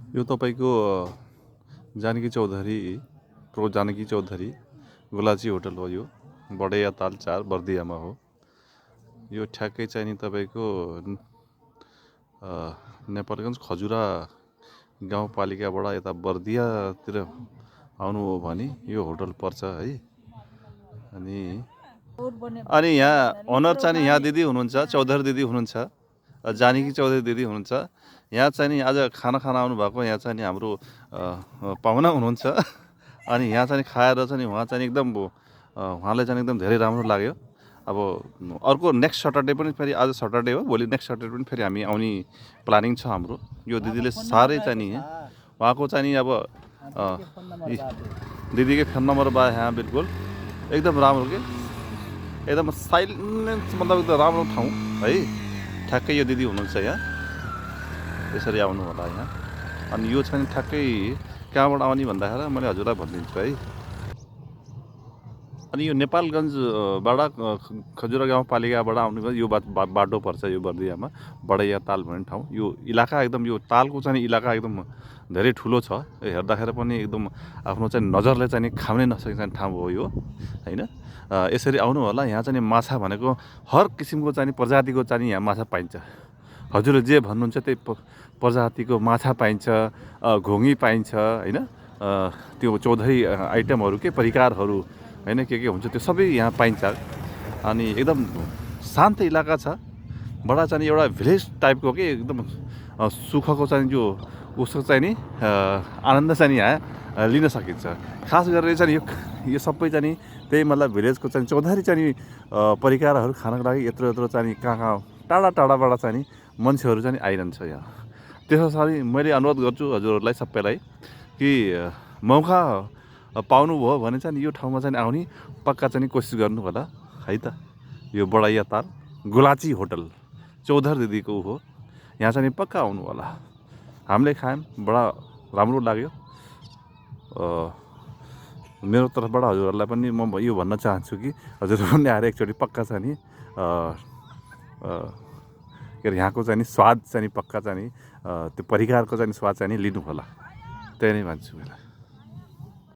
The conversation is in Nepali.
यो तपाईँको जानकी चौधरी प्रो जानकी चौधरी गुलाची होटल हो। यो बडैया ताल 4 बर्दियामा हो। यो ठ्याक्कै चाहिँ नि तपाईँको नेपालगञ्ज खजुरा गाउँपालिकाबाट यता बर्दियातिर आउनु हो भने यो होटल पर्छ है। अनि यहाँ ओनर चाहिँ यहाँ दिदी हुनुहुन्छ, चौधरी दिदी हुनुहुन्छ, जानकी चौधरी दिदी हुनुहुन्छ। यहाँ चाहिँ नि आज खाना आउनु भएको। यहाँ चाहिँ नि हाम्रो पाहुना हुनुहुन्छ। अनि यहाँ चाहिँ खाएर चाहिँ उहाँ चाहिँ एकदम उहाँलाई चाहिँ एकदम धेरै राम्रो लाग्यो। अब अर्को नेक्स्ट सटरडे पनि फेरि, आज सटरडे हो, भोलि नेक्स्ट सटरडे पनि फेरि हामी आउने प्लानिङ छ हाम्रो। यो दिदीले साह्रै चाहिँ नि उहाँको चाहिँ नि अब दिदीकै फोन नम्बर बा यहाँ बिल्कुल एकदम राम्रो के एकदम साइलेन्ट, मतलब एकदम राम्रो ठाउँ है। ठ्याक्कै यो दिदी हुनुहुन्छ यहाँ, यसरी आउनु होला यहाँ। अनि यो चाहिँ ठ्याक्कै कहाँबाट आउने भन्दाखेरि मैले हजुरलाई भनिदिन्छु है। अनि यो नेपालगञ्जबाट खजुरा गाउँपालिकाबाट आउने यो बाटो पर्छ यो बर्दियामा बडैया ताल भन्ने ठाउँ। यो इलाका एकदम, यो तालको चाहिँ इलाका एकदम धेरै ठुलो छ। हेर्दाखेरि पनि एकदम आफ्नो चाहिँ नजरले चाहिँ खानै नसकेको ठाउँ हो यो होइन। यसरी आउनु होला। यहाँ चाहिँ माछा भनेको हर किसिमको चाहिँ प्रजातिको चाहिँ यहाँ माछा पाइन्छ। हजुरले जे भन्नुहुन्छ त्यही प्रजातिको माछा पाइन्छ, घोङ्गी पाइन्छ होइन। त्यो चौधरी आइटमहरू के परिकारहरू होइन के हुन्छ त्यो सबै यहाँ पाइन्छ। अनि एकदम शान्त इलाका छ। बडा चाहिँ एउटा भिलेज टाइपको के एकदम सुखको चाहिँ जो उसको चाहिँ नि आनन्द चाहिँ यहाँ लिन सकिन्छ। खास गरेर चाहिँ यो सबै चाहिँ त्यही मतलब भिलेजको चाहिँ चौधरी चाहिँ परिकारहरू खानको लागि यत्रो चाहिँ कहाँ टाढाबाट चाहिँ मान्छेहरू चाहिँ आइरहन्छ यहाँ। त्यसरी मैले अनुरोध गर्छु हजुरहरूलाई सबैलाई कि मौका पाउनुभयो भने चाहिँ यो ठाउँमा चाहिँ आउने पक्का चाहिँ कोसिस गर्नु होला है त। यो बडैया ताल गुलाची होटल चौधरी दिदीको हो। यहाँ चाहिँ पक्का आउनु होला। हामीले खायौँ, बडा राम्रो लाग्यो। मेरो तर्फबाट हजुरहरूलाई पनि म यो भन्न चाहन्छु कि हजुरहरू पनि आएर एकचोटि पक्का चाहिँ नि के अरे यहाँको चाहिँ स्वाद चाहिँ पक्का चाहिँ त्यो परिकारको चाहिँ स्वाद चाहिँ लिनु होला। त्यही नै भन्छु मैले।